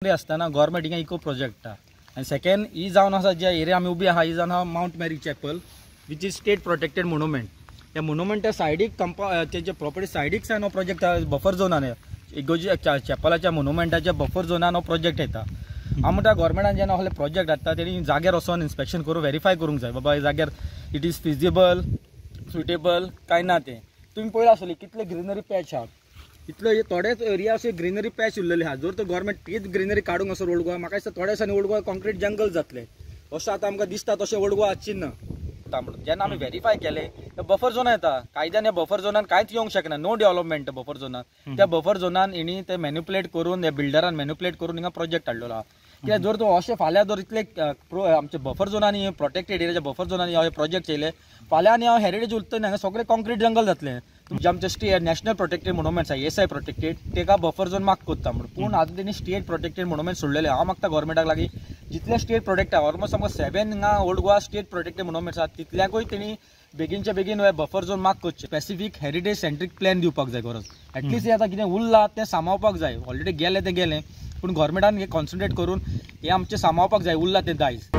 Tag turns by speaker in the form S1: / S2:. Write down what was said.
S1: आसतना गव्हर्मेंट हिंगा eco project आनी सेकंड ही जावन आसा ज्या एरिया आमी उबी आहा ही जावन आहा Mount Mary Chapel which is state protected monument. त्या मोन्युमेंटा सायडीक तेंच्या प्रॉपर्टी सायडीक सान हो प्रोजेक्ट बफर झोनान इगोजी चॅपलाच्या मोन्युमेंटाच्या बफर झोनान हो प्रोजेक्ट येता. हांव म्हणटा गव्हर्मेंटान जेन्ना असले प्रोजेक्ट हाडटा तेणी जाग्यार वचोन इन्स्पेक्शन करून वेरीफाय करूंक जाय बाबा जाग्यार it is feasible suitable काय ना तें. तुमी पळयलां आसतलें कितले ग्रिनरी पॅच आहा इतलो थोडेच एरिया अशे ग्रिनरी पॅच उरलेले आहा. जर तर गव्हर्मेंट तीच ग्रिनरी काडूंक असो ओल्ड गोवा म्हाका दिसता थोड्या दिसांनी ओल्ड गोवा कॉन्क्रीट जंगल जातलें अशें आतां आमकां दिसता तशें ओल्ड गोवा आसची ना म्हणून. जेन्ना आमी वेरीफाय केलें ते बफर झोनान येता कायद्यान ह्या बफर झोनान कांयच येवंक शकना नो डेव्हलपमेंट बफर झोनान. त्या बफर झोनान हेणी ते मॅन्युपुलेट करून ह्या बिल्डरान मॅन्युपुलेट करून हिंगा प्रोजेक्ट हाडलेलो आहा. कित्याक जर तो अशें फाल्यां जर इतले आमचे बफर झोनांनी प्रोटेक्टेड एरियाच्या बफर झोनांनी हे प्रोजेक्ट येयले फाल्यां आनी हांव हेरिटेज उरतलें हांगा सगळें कॉन्क्रीट जंगल जातलें. जे आमचे स्टेट नॅशनल प्रोटेक्टेड मोन्युमेंट्स आहा एसआय प्रोटेक्टेड तेका बफर झोन मार्क करता म्हणून पूण आतां तेणी स्टेट प्रोटेक्टेड मोन्युमेंट सोडलेले. हांव मागता गव्हर्मेंटाक लागीं जितले स्टेट प्रोटेक्ट आहा ऑलमोस्ट आमकां 7 हिंगा old Goa state protected monuments आहा तितल्याकूय तेणी बेगीनच्या बेगीन बफर झोन मार्क करचे. स्पेसिफीक हेरिटेज सेंट्रीक प्लॅन दिवपाक जाय गरज एटलिस्ट आतां कितें उरलां तें सांबाळपाक जाय. ऑलरेडी गेलें तें गेलें पूण गव्हर्मेंटान हें कॉन्सन्ट्रेट करून हें आमचें सांबाळपाक जाय उरलां तें दायज.